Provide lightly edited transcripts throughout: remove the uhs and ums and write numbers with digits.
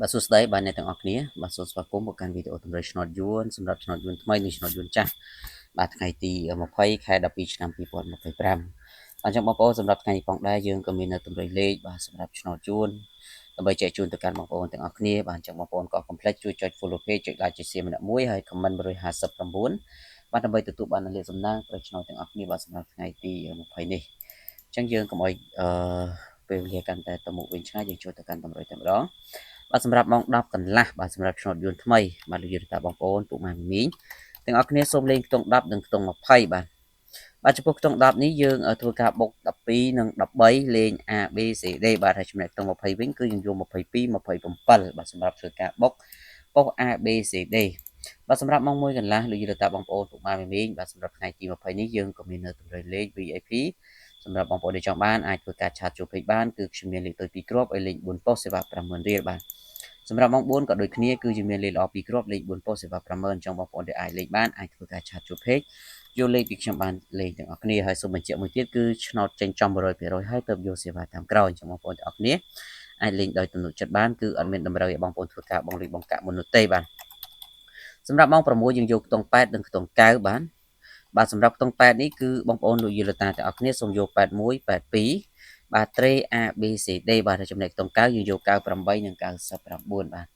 បាទសួស្តីបាទអ្នកទាំងអស់គ្នាបាទសូមស្វាគមន៍មកកាន់វីដេអូតម្រុយឆ្នោតយួនសម្រាប់ឆ្នោតយួនថ្មីនិងឆ្នោតយួនចាស់បាទថ្ងៃទី20ខែ12ឆ្នាំ2025បាទអញ្ចឹងបងប្អូនសម្រាប់ថ្ងៃនេះផងដែរយើងក៏មាននៅតម្រុយលេខបាទសម្រាប់ឆ្នោតយួនដើម្បីចែកជូនទៅកាន់បងប្អូនទាំងអស់គ្នាបាទអញ្ចឹងបងប្អូនក៏កុំភ្លេចជួយចុច follow page ចុច like ចុច share ម្នាក់មួយហើយ comment 159បាទដើម្បីទទួលបាននូវលេខសំណាងត្រូវឆ្នោតទាំងអស់គ្នាបាទសម្រាប់ថ្ងៃទី20នេះអញ្ចឹងយើងកុំឲ្យអឺពេលវេលាកាន់តែទៅមុខវិញឆ្ងាយយើងចូលទៅកាន់តម្រុយតែម្ដងបាទសម្រាប់ម៉ោង10កន្លះបាទសម្រាប់ឆ្នោតយួនថ្មីបាទលោកយាយតាបងប្អូនពុកម៉ែមីងទាំងអស់គ្នាសូមលេងខ្ទង់10និងខ្ទង់20បាទបាទចំពោះខ្ទង់10នេះយើងធ្វើការបូក12និង13លេង A B C D បាទហើយចំណែកខ្ទង់20វិញគឺយើងយក22 27បាទសម្រាប់ធ្វើការបូកប៉ុស A B C D បាទសម្រាប់ម៉ោង1កន្លះលោកយាយតាបងប្អូនពុកម៉ែមីងបាទសម្រាប់ថ្ងៃទី20នេះយើងក៏មាននៅតម្រុយលេខ VIP សម្រាប់បងប្អូនដែលចង់បានអាចធ្វើការ chat ចូល page បានគឺខ្ញុំមានលេខទៅ2គ្រាប់ឲ្យលេខ4ប៉ុស្តិ៍សេវា50000រៀលបាទសម្រាប់ម៉ោង4ក៏ដូចគ្នាគឺយើងមានលេខល្អ2គ្រាប់លេខ4ប៉ុស្តិ៍សេវា50000ចង់បងប្អូនដែលអាចលេខបានអាចធ្វើការ chat ចូល page យកលេខពីខ្ញុំបានលេខទាំងអស់គ្នាហើយសូមបញ្ជាក់មួយទៀតគឺឆ្នោតចេញចំ100%ហើយទៅយកសេវាតាមក្រោយចង់បងប្អូនទាំងអស់គ្នាអាចលេងដោយទំនុកចិត្តបានគឺអត់មានតម្រូវឲ្យបងប្អូនធ្វើការបង់លុយបង់កាក់មុននោះទេបាទសម្រាប់ម៉ោង6យើងយកខ្ទង់8និងខ្ទង់9បាទបាទសម្រាប់ខ្ទង់8នេះគឺបងប្អូនលោកយាយលោកតាទាំងអស់គ្នាសូមយក81 82បាទត្រេ A B C D បាទហើយចំណែកខ្ទង់9យើងយក98និង99បាទបាទ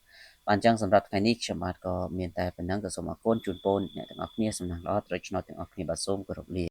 អញ្ចឹងសម្រាប់ថ្ងៃនេះខ្ញុំបាទក៏មានតែប៉ុណ្ណឹងក៏សូមអរគុណជូនពរអ្នកទាំងអស់គ្នាសំណាងល្អត្រូវឆ្នោតទាំងអស់គ្នាបាទសូមគោរពលា។